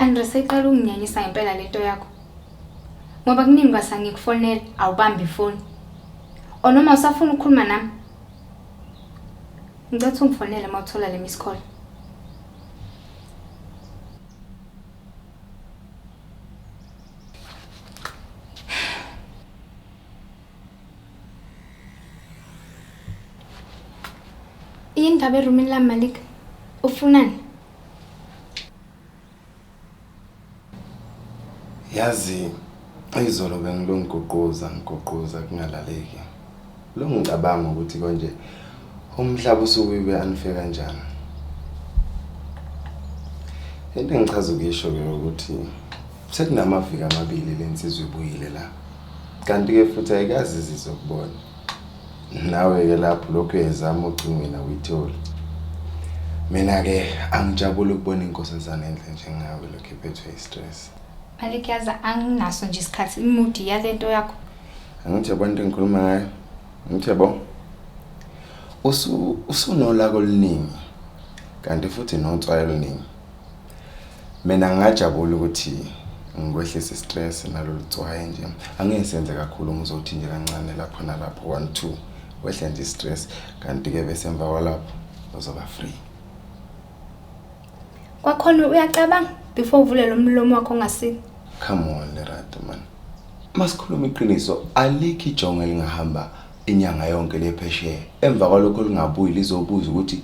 Andre seyiqala ukunginyanyisa ngempela lento yakho. Ngoba kuningi kwasa ngikufonela awubambi ifoni. Or noma usafuna ukukhuluma nami? Ngicela ukuthi ungifonele uma uthola le miss call. Indaba erumini lami Malik. Ufunani? Yazi izolo bengilongiguquza ngiguquza kungalaleki. Lo ngicabanga ukuthi konje umhlaba usuke ube unfair kanjani. Into engichaza ukuyisho ke ukuthi sekunamaviki amabili lensizwa ibuyile la. Kanti ke futhi ayikazi izizokubona. Nawe ke lapho lokhu uyayizama ocingweni awuyitholi. Mina ke angijabuli ukubona inkosazana enhle njengawe lokhu iphethwe i-stress. Malik yazi anginaso nje isikhathi imudi yalento yakho. Angithi yabona into engikhuluma ngayo. Ngithi yabo. Usu usunolaka oluningi kanti futhi notswayi oluningi. Mina ngingajabula ukuthi ngikwehlise i-stress nalolu tswayi nje. Angeke senze kakhulu ngizothi nje kancane lapho nalapho 1 2 wehle nje i-stress kanti-ke bese emva kwalapho uzoba free. Kwakhona uyacabanga before uvule lo mlomo wakho ongasile. Come on Lerato man. Masikhuluma iqiniso alikho ijongo elingahamba inyanga yonke le phesheya. Emva kwalokho lingabuyi lizobuza ukuthi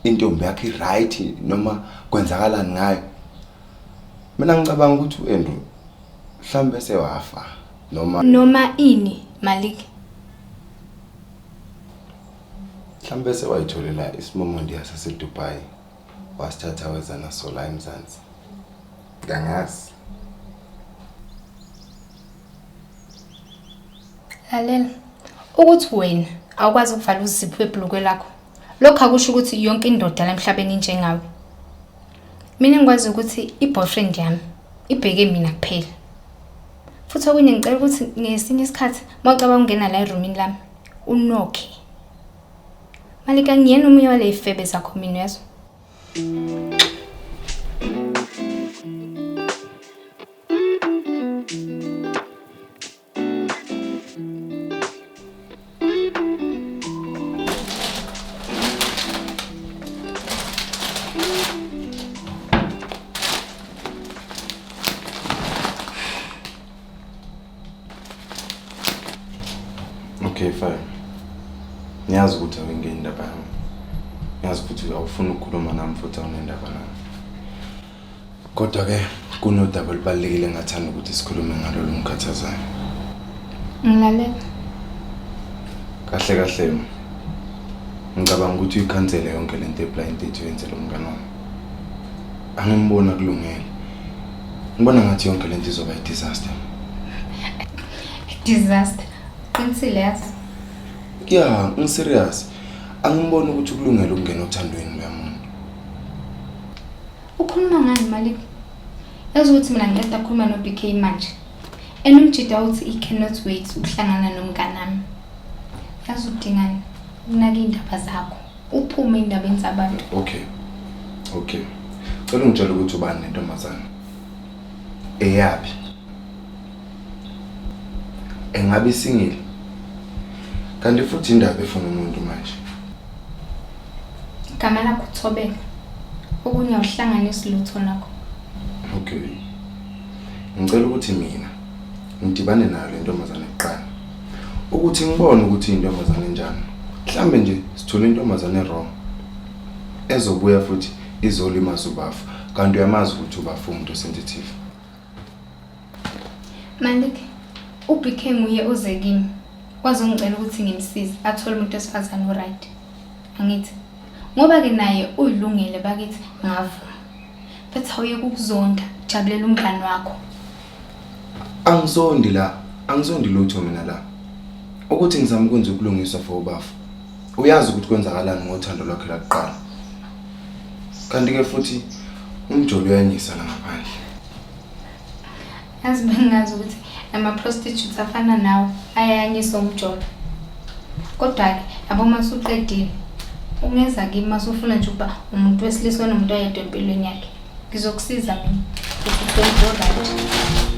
intombi yakhe i-right noma kwenzakalani ngayo. Mina ngicabanga ukuthi u-Andrew mhlawumbe sewafa noma Noma ini Malik. mhlawumbe sewayitholela isimomondiya saseDubai wasithatha weza naso la eMzansi. Angazi. Lalela. Ukuthi wena awukwazi ukuvala uziphu webhulukwe lakho. Lokho akusho ukuthi yonke indoda la emhlabeni injengawe. Mina ngikwazi ukuthi i-boyfriend yami ibheke mina kuphela. Futhi okunye ngicela ukuthi ngesinye isikhathi uma ucabanga ukungena la erumini lami unokhe. Malika ngiyena omunye wale y'febe zakho mina uyezwa? Okay fine. Ngiyazi ukuthi awuyingeni indaba yami. Ngiyazi ukuthi awufuni ukukhuluma nami futhi awunendaba nami. Kodwa ke kunodaba olubalulekile engathanda ukuthi sikhulume ngalo olungikhathazayo. Ngilalela. Kahle kahle ngicabanga ukuthi uyikhansele yonke lento ye-blind date oyenzela umngane wami. Angimboni akulungele. Ngibona ngathi yonke lento izoba i-disaster. Disaster. Qinisile yazi. Yeah, ngi-serious. Angimboni ukuthi ukulungele ukungena othandweni loya muntu. Ukhuluma ngani Malik? Yazi ukuthi mina ngiqeda ukukhuluma no-BK manje. And umjida uthi he cannot wait ukuhlangana nomnganami. Yazi udingani? Ukunaka iy'ndaba zakho. Uphume ey'ndabeni zabantu. Okay. Okay. Cela ungitshele ukuthi ubani nentombazane. Eyaphi? Engabe isingile? Kanti futhi indaba efuna umuntu manje. Igama lakho uThobeka. Okunye awuhlanganisi lutho nakho. Okay. Ngicela ukuthi mina ngidibane nayo le ntombazane kuqala. Ukuthi ngibone ukuthi intombazane enjani. Mhlambe nje sithole intombazane wrong. Ezobuya futhi izolimaza ubafu. Kanti uyamazi ukuthi ubafu umuntu sensitive. Malik, uBK nguye oze kimi. Wazongicela ukuthi ngimsize athole umuntu wesifazane o-right. Angithi ngoba ke naye uyilungele bakithi ngavuma. But awuyeke ukuzonda, jabulela umngani wakho. Angizondi la, angizondi lutho mina la. Ukuthi ngizama ukwenza ukulungiswa for ubafu. Uyazi ukuthi kwenzakalani ngothando lwakhe lakuqala. Kanti ke futhi umjolo uyanyisa la ngaphandle. Yazi bengazi ukuthi nama-prostitutes afana nawe ayanyisa umjolo. Kodwa-ke yabo uma usuqedile ungeza kimi uma usufuna nje ukuba umuntu wesilisa onomuntu oyedwa empilweni yakhe. Ngizokusiza mina. If you don't go right.